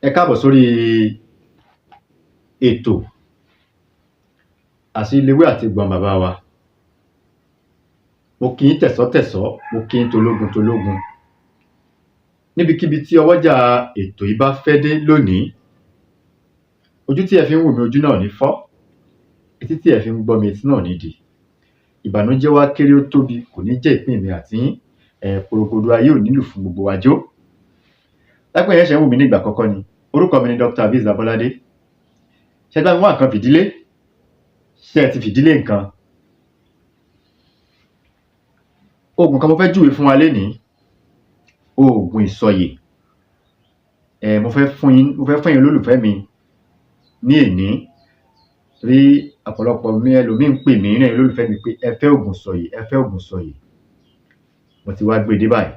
Ẹ káàbọ̀ sórí ètò Àṣírí-Lewé àti Egbò àwọn bàbá wa. Mo kí yín tẹ̀sọ́tẹ̀sọ́, mo kí yín tológun tológun. Níbikíbi tí ọwọ́jà ètò yìí bá fẹ́ dé lónìí, ojú tí ẹ fi ń wò mí, ojú náà ò ní fọ́, etí tí ẹ fi ń gbọ́ mi, etí náà ò ní di. Ìbànújẹ́ wá kéré ó tóbi kò ní jẹ́ ìpín mi àti yín. Porogodo ayé ò nílù fún gbogbo wa jó. Lápẹ́ yẹn ṣe ń wò mí ní ìgbà àkọ́kọ́ ni, orúkọ mi ni Dr. Azeez Abolade. Ṣé ẹ bá mi wá nǹkan fìdílé? Ṣé ẹ ti fìdílé nǹkan? Oògùn kan mo fẹ́ júwe fún wa lénìí, oògùn ìsọ̀yè. Mo fẹ́ fún yín, mo fẹ́ fún ẹ̀yin olólùfẹ́ mi ní èní, torí ọ̀pọ̀lọpọ̀ mi ẹlòmíì ń pè mí ní ẹ̀yin olólùfẹ́ mi pé ẹ fẹ́ oògùn ìsọ̀yè, ẹ fẹ́ oògùn ìsọ̀yè. Mo ti wá gbé e dé báyìí.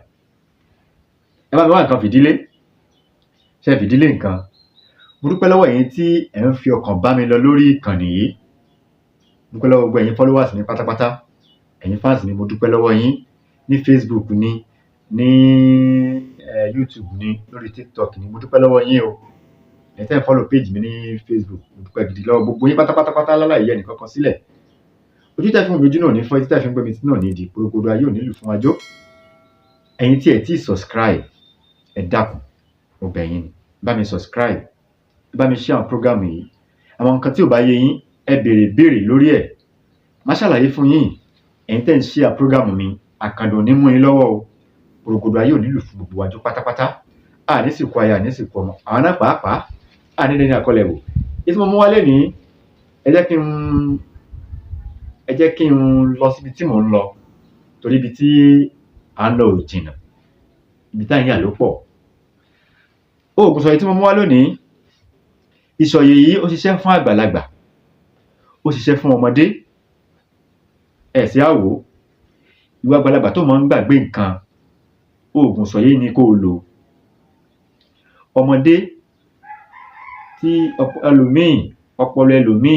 Ẹ bá mi wá nǹkan fìdílé. Ṣé ẹ fìdílé nǹkan? Mo dúpẹ́ lọ́wọ́ ẹ̀yin tí ẹ̀ ń fi ọkàn bá mi lọ lórí ìkànnì yìí. Mo dúpẹ́ lọ́wọ́ gbogbo ẹ̀yin followers mi pátápátá. Ẹ̀yin fans mi, mo dúpẹ́ lọ́wọ́ yín ní Facebook ni, ní YouTube ni, lórí TikTok ni, mo dúpẹ́ lọ́wọ́ yín o. Ẹ̀yin tẹ́ ń follow page mi ní Facebook, mo dúpẹ́ gidi lọ́wọ́ gbogbo yín pátápátá láláì yẹ ẹnìkankan sílẹ̀. Ojú tẹ́ fi ń wò mí, ojú náà ò ní fọ́, etí tẹ́ fi ń gbọ́ mi, etí náà ò ní di, porogodo ayé ò nílù fún wa jó. Ẹ̀yin tí ẹ tíì subscribe, ẹ dákun, mo bẹ̀ yín ni, bá mi subscribe, ẹ bá mi share àwọn program yìí. Àwọn nǹkan tí ò bá yé yín, ẹ béèrè béèrè lórí ẹ̀, má ṣàlàyé fún yín. Ẹ̀yin tẹ́ ń share program mi, àkàndùn ò ní mú yín lọ́wọ́ o. Porogodo ayé ò nílù fún gbogbo wa jó pátápátá. A ní sìnkú aya, ní sìnkú ọmọ, àwọn náà pàápàá a ní lẹ́ni àkọlẹ̀ wò. Èyí tí mo mú wálé ní, ẹ jẹ́ kí n lọ síbi tí mò ń lọ, torí ibi tí à ń lọ ò jìnnà, ibi tá à ń yà ló pọ̀. Oògùn ìsọ̀yè tí mo mú wá lónìí, ìsọ̀yè yìí, ó ṣiṣẹ́ fún àgbàlagbà, ó ṣiṣẹ́ fún ọmọdé. Ẹ̀ sí àwò ìwọ àgbàlagbà tó máa ń gbàgbé nǹkan, oògùn ìsọ̀yè ni kó o lò. Ọmọdé tí ẹlòmíì, ọpọlọ ẹlòmíì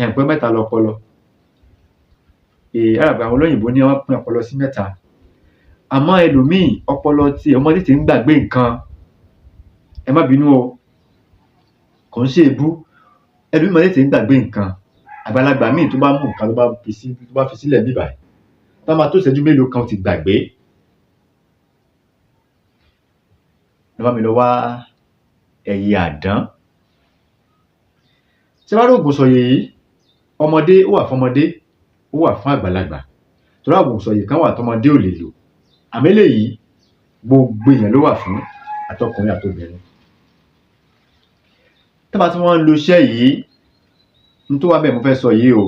ẹ̀ pé mẹ́ta lọpọlọ. Àwọn olóyìnbó ní wọ́n pín ọpọlọ sí mẹ́ta, àmọ́ ẹlòmíì, ọpọlọ tiẹ̀, ọmọdé tí ń gbàgbé nǹkan. Ẹ má bínú o, kò ń ṣe èébú. Ẹlòmíì máa tètè ń gbàgbé nǹkan. Àgbàlagbà míì tó bá mú nǹkan, tó bá fi sílẹ̀ níbí báyìí, tó máa tó ìṣẹ́jú mélòó kan, ó ti gbàgbé. Ẹ bá mi lọ wá ẹyẹ àdán. Ṣé wàá rí oògùn ìsọ̀yè yìí, ọmọdé, ó wà fún ọmọdé, ó wà fún àgbàlagbà, torí àwọn oògùn ìsọ̀yè kan wà tọmọdé ò lè lò, àmọ́ eléyìí, gbogbo èèyàn ló wà fún, àtọkùnrin àtobìnrin. Tó bá tí wọ́n ń lo iṣẹ́ yìí, n tó wà bẹ́ẹ̀ mo fẹ́ sọ yìí o.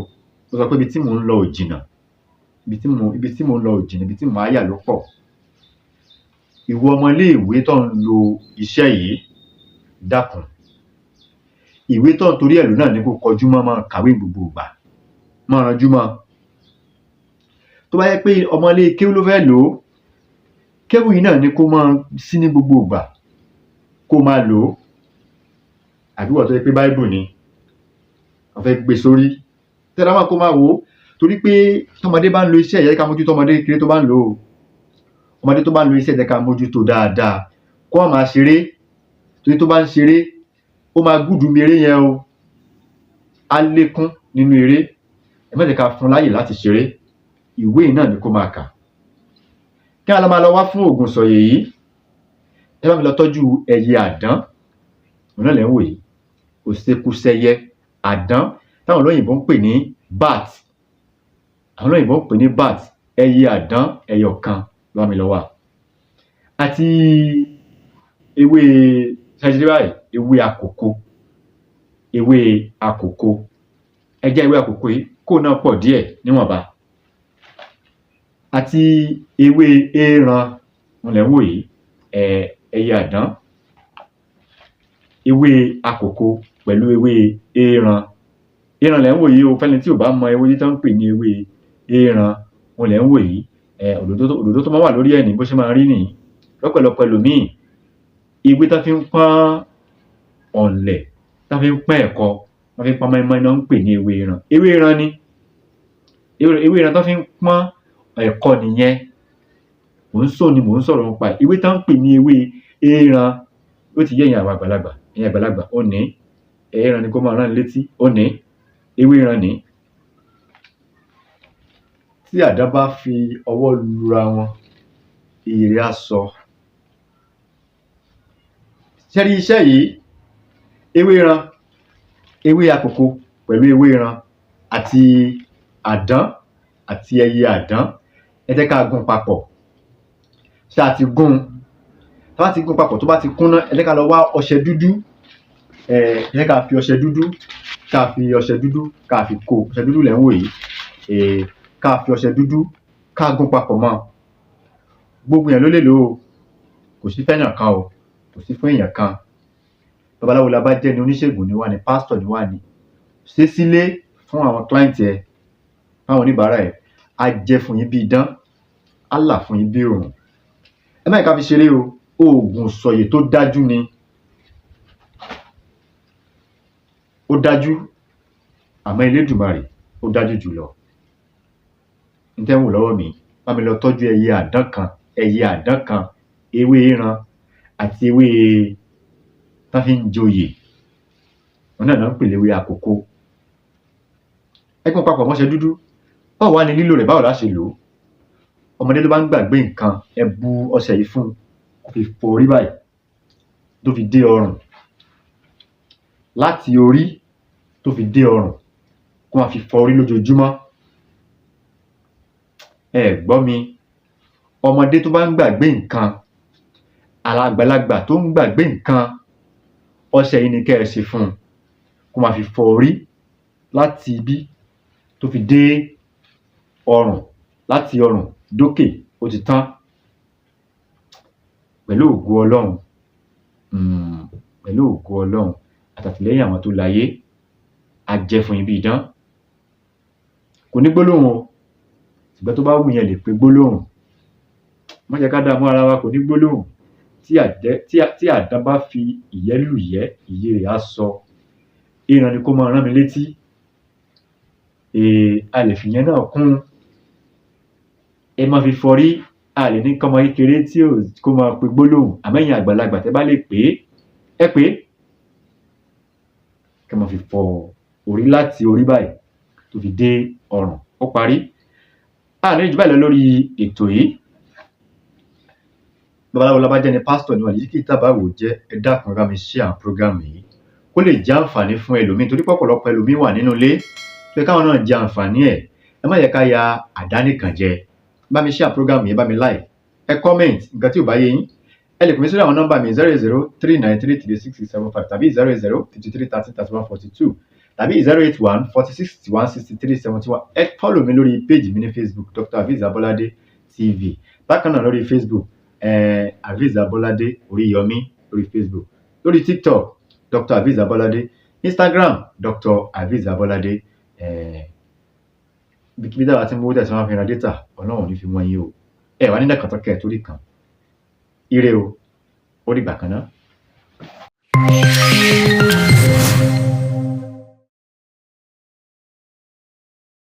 Mo sọ pé ibi tí mò ń lọ ò jìnnà, ibi tí mò ń lọ ò jìnnà, ibi tí mò á yà ló pọ̀. Ìwọ ọmọléèwé tó ń lo iṣẹ́ yìí, dákun, ìwé tó ń torí ẹ̀ lò náà ni kó kọjú mọ́, máa kàwé gbogbo ìgbà, máa ranjú mọ́. Tó bá jẹ́ pé ọmọlé kéwú ló fẹ́ lò ó, kéwú yìí náà ni kó máa sí ní gbogbo ìgbà, kó máa lò ó. Àbí ìwọ tó jẹ́ pé Bible ni wọ́n fẹ́ gbé sórí, tẹ́lá máa kó máa wò ó, torí pé tọmọdé bá ń lo iṣẹ́ yìí, ẹ jẹ́ ká mójútó ọmọdé kékeré tó bá ń lò ó. Ọmọdé tó bá ń lo iṣẹ́, ẹ jẹ́ ká mójútó dáadáa, kó má máa ṣeré, torí tó bá ń ṣeré, ó máa gúdù mi eré yẹn o, á lékún nínú eré. Ẹ má jẹ́ ká fún láyè láti ṣeré, ìwé yìí náà ni kó máa kà. Kí á lọ máa lọ wá fún oògùn ìsọ̀yè yìí, ẹ bá mi lọ tọ́jú ẹyẹ àdán. Òun náà lẹ̀ ń wò yìí, òṣekúṣẹyẹ àdán táwọn olóyìnbó ń pè ní bat, àwọn olóyìnbó ń pè ní bat. Ẹyẹ àdán ẹyọ kan ló bá mi lọ wá, àti ewé ṣáṣíṣe báyìí, ewé àkókò, ewé àkókò. Ẹ jẹ́ ewé àkókò yìí kó náà pọ̀ díẹ̀ níwọ̀nba, àti ewé éran. Òun lẹ̀ ń wò yìí, ẹyẹ àdán, ewé àkókò pẹ̀lú ewé éran. Éran lẹ̀ ń wò yìí o. Fẹ́ni tí ò bá mọ ewé tí wọ́n ń pè ní ewé éran, òun lẹ̀ ń wò yìí. Òdòdó tó máa wà lórí ẹ̀ ní bó ṣe máa rí nìyí. Lọ́pọ̀lọpọ̀ ẹlòmíì, ewé tó fi ń pọ́n ọ̀lẹ̀, tó fi ń pọ́n ẹ̀kọ, tó fi ń pọ́n mọ́ínmọ́ín náà ń pè ní ewé éran. Ewé éran ni ewé éran tó fi ń pọ́n ẹ̀kọ nìyẹn. Mò ń sọ ni mò ń sọ̀rọ̀ nípa ẹ̀. Ewé tó ń pè ní ewé éran. Ó ti yé ẹ̀yin àwọn àgbàlagbà, ẹ̀yin àgbàlagbà, ó ní ẹ̀ẹ́ran ni kó máa rán létí, ó ní ewé ìran ní. Tí àdá bá fi ọwọ́ lura wọn, ìrì á sọ. Ṣé rí iṣẹ́ yìí, ewé ìran, ewé àkùkọ pẹ̀lú ewé ìran àti àdán àti ẹyẹ àdán, ẹ jẹ́ ká gún papọ̀. Ṣé a ti gún un? Tá bá ti gún papọ̀, tó bá ti kúnná, ẹ jẹ́ ká lọ wá ọṣẹ dúdú. Ẹ jẹ́ ká fi ọṣẹ dúdú, ká fi ọṣẹ dúdú, ká fi kó. Ọṣẹ dúdú lẹ̀ ń wò yìí. Ká fi ọṣẹ dúdú, ká gún papọ̀ mọ́. Gbogbo èèyàn ló lè lò ó. Kò sí fẹ́yàn kan o. Kò sí fún èèyàn kan. Babaláwo la bá jẹ́ ni, oníṣègùn ni wá ni, pásítọ̀ ni wá ni. Ṣé sílé fún àwọn client ẹ, fáwọn oníbàárà ẹ, á jẹ́ fún yín bí idán, á là fún yín bí òòrùn. Ẹ má jẹ́ ká fi ṣeré o. Oògùn ìsọ̀yè tó dájú ni. Ó dájú, àmọ́ Elédùmarè ó dájú jùlọ. N tẹ́ ń wò lọ́wọ́ mi, bá mi lọ tọ́jú ẹyẹ àdán kan, ẹyẹ àdán kan, ewé ìran àti ewé tán fi ń joyè. Òun náà ná ń pè léwé àkókó. Ẹ gún papọ̀ mọ́ṣẹ dúdú. Báwo wá ni lílò rẹ̀, báwo lá ṣe lò ó? Ọmọdé tó bá ń gbàgbé nǹkan, ẹ bu ọṣẹ yìí fún un, kó fi fọ orí báyìí tó fi dé ọrùn. Láti orí tó fi dé ọrùn, kó máa fi fọ orí lójoojúmọ́. Ẹ gbọ́ mi, ọmọdé tó bá ń gbàgbé nǹkan, àgbàlagbà tó ń gbàgbé nǹkan, ọṣẹ yìí ni kẹ́ ẹ ṣe fún un, kó máa fi fọ orí láti ibí tó fi dé ọrùn, láti ọrùn dókè, ó ti tán. Pẹ̀lú ògo Ọlọ́run, pẹ̀lú ògo Ọlọ́run àtàtìlẹ́yìn àwọn tó láyé, á jẹ́ fún yín bí idán. Kò ní gbólóhùn o, ṣùgbọ́n tó bá wù yín ẹ lè pe gbólóhùn. Má jẹ́ ká dààmú ara wa, kò ní gbólóhùn. Tí àdán bá fi ìyẹ́ lù yẹ́, ìyẹ́ rẹ̀ á sọ. Ìran ni kó máa rán mi létí. A lè fìyẹn náà kún. Ẹ má fi fọrí. A lè ní kọ́mọ kékeré tí ò kó máa pe gbólóhùn, àmọ́ ẹ̀yin àgbàlagbà tẹ́ bá lè pè é, ẹ pè é. Kẹ́ máa fi fọ orí láti orí báyìí tó fi dé ọrùn. Ó parí. A ní jù báyìí lọ lórí ètò yìí. Babaláwo la bá jẹ́ ni, pásítọ̀ ni wà, yìí kì í tábà wò jẹ́. Ẹ dákun, ẹ bá mi share àwọn program yìí kó lè jẹ́ àǹfààní fún ẹlòmíì, torí pé ọ̀pọ̀lọpọ̀ ẹlòmíì wà nínú ilé pé káwọn náà jẹ àǹfààní ẹ̀. Ẹ má yẹ ká ya àdánìkàn jẹ. Bá mi share program yìí, bá mi like, ẹ comment nǹkan tí ò bá yé yín. Ẹ lè pè mí sórí àwọn nọ́mbà mi: 08039336675 tàbí 08053133142 tàbí 08146616371. Ẹ follow mi lórí page mi ní Facebook, Dr. Aviz Abolade TV. Bákan náà lórí Facebook, Aviz Abolade Oríyọmí lórí Facebook, lórí TikTok, Dr. Aviz Abolade, Instagram, Dr. Aviz Abolade. Ibikíbi táwa ti ń mówó tẹ̀sán fi ra data, Ọlọ́run ò ní fi wọ́n yín o. Ẹ wà nílẹ̀ kan tó kẹ́ ẹ̀ torí kan. Ire o, ó dìgbà kan náà.